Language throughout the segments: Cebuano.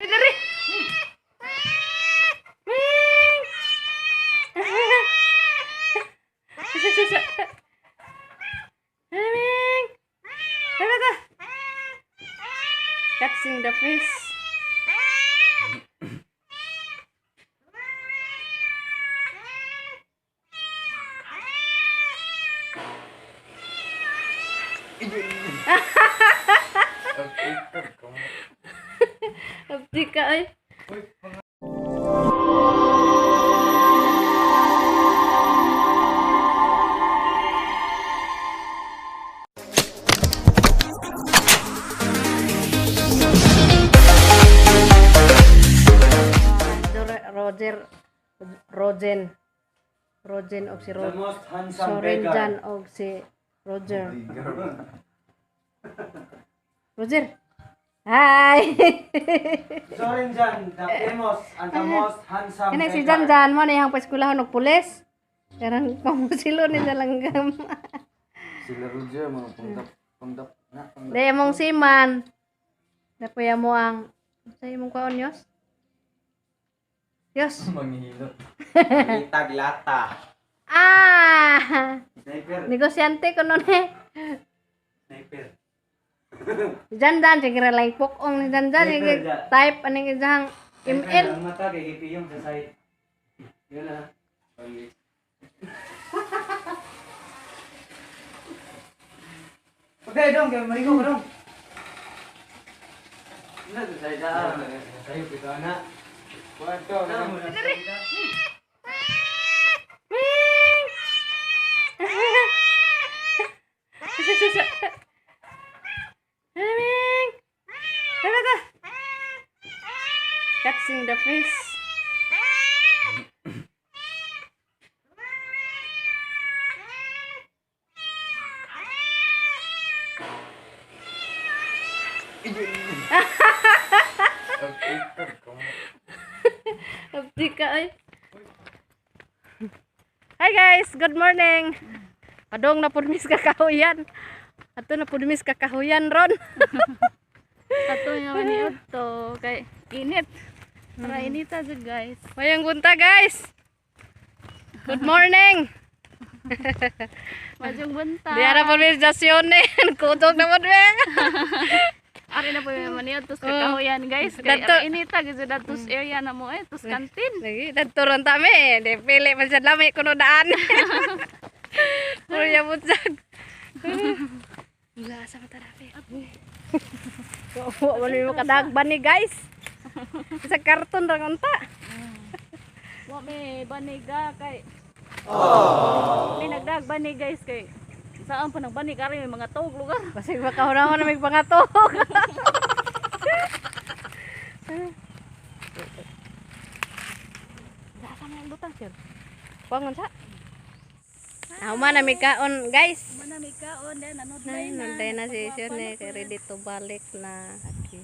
Diri. Ming. Ming. Ano ka? Catching the fish. Abdi ka ay. Roger, Rogen, Rogen og si The Roger. most handsome Sorenjan beggar. og si Roger. Roger. Hi. Sorenjan, the famous and the most handsome Kanang si beggar. Janjan mo na iyang paeskwelahan og pulis. Karang pamusilo ni sa langgam. Sila Roger, mga pangdap, pangdap, na, pangdap. Daya mong siman. Napuya mo ang sa imong kwaon yos? Yos. Manghihilot. Litag lata. Ah! Sniper. Negosyante ko nun eh. Sniper. Si Janjan, sige ra lang pokong ni Janjan. Sige, Sniper, ja. type aning isang Sniper, ML. Ang mata kay gipiyong sa side. Yun na. Okay. Okay, dong, kay marigo ka dong. Ano to sa ida? Sayo pito na. Kwarto, Tama na sa ida. Ming! Ming! Ano ka? Catching the fish. Abdi ka ay. Hi guys, good morning. Padong na pud mis kakahuyan. Ato na pud mis kakahuyan ron. Ato nga maniud to kay init. Para inita jud, guys. Mayang bunta, guys. Good morning. Maayong buntag. Di ara pud mis stasyon. Kudog na pud mi. Ari na po yung maniud tos kakahuyan, guys. Kay Dato- ara inita gyud datos area na mo eh tos kantin. Lagi dadto ron ta mi. Di pili man siya lami kuno daan. Puro ya butsag. Wala sa mata rapi. Wa man mi makadagban ni, guys. Sa karton ra unta. Wa may baniga kay. May nagdag bani, guys, kay saan pa nang banig ari may mga tog lugar. Basig makahunahon na may pangatog. Sa man ang butang, sir. Kuwangon sa. Ako na may kaon, guys. Mana may kaon then nanudlay Nay, na. nanday na si sir ne, kay ready to balik na. Okay.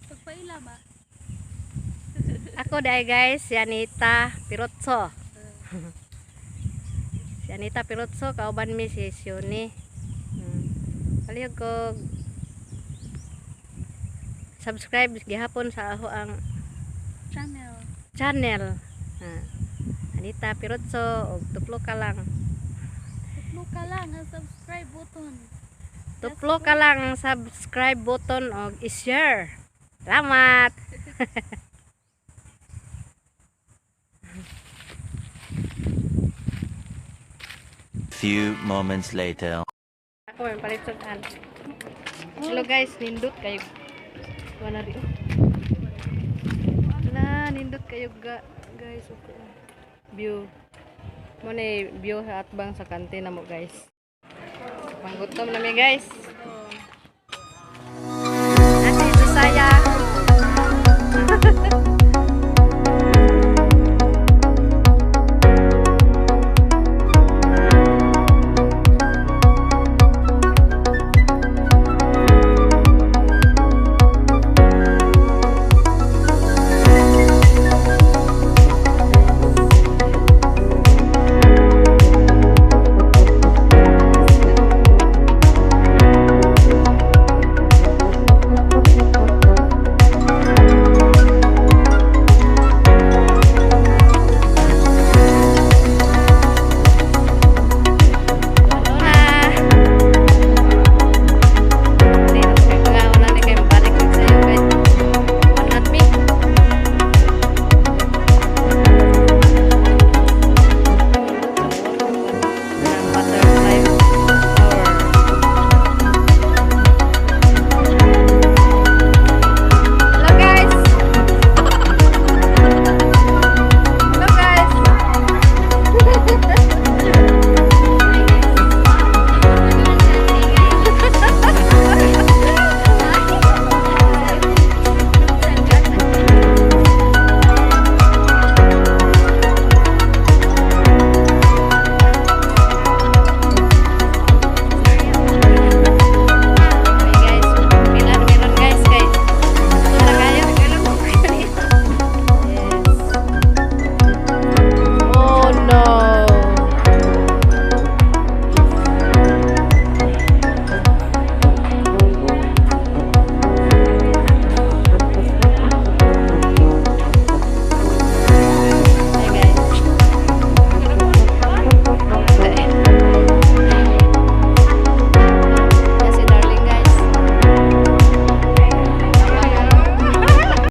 Pagpaila ba? Ako dai, guys, si Anita Pirotso. Si Anita Pirotso, kauban mi si Sione. Palihog ko subscribe gihapon sa ako ang Channel. Channel. Ah, Anita Pirotso og tuplo ka lang. Tuplo ka lang ang subscribe button. Tuplo ka lang ang subscribe button og i-share. Salamat. Few moments later. Ako may palit sudan. Hello guys, nindot kayo. Wala rin. Wala, nindot kayo ga guys. Okay. View. Mo ni view sa atbang sa kantina mo, guys. Panggutom na mi, guys. Nasi Josiah.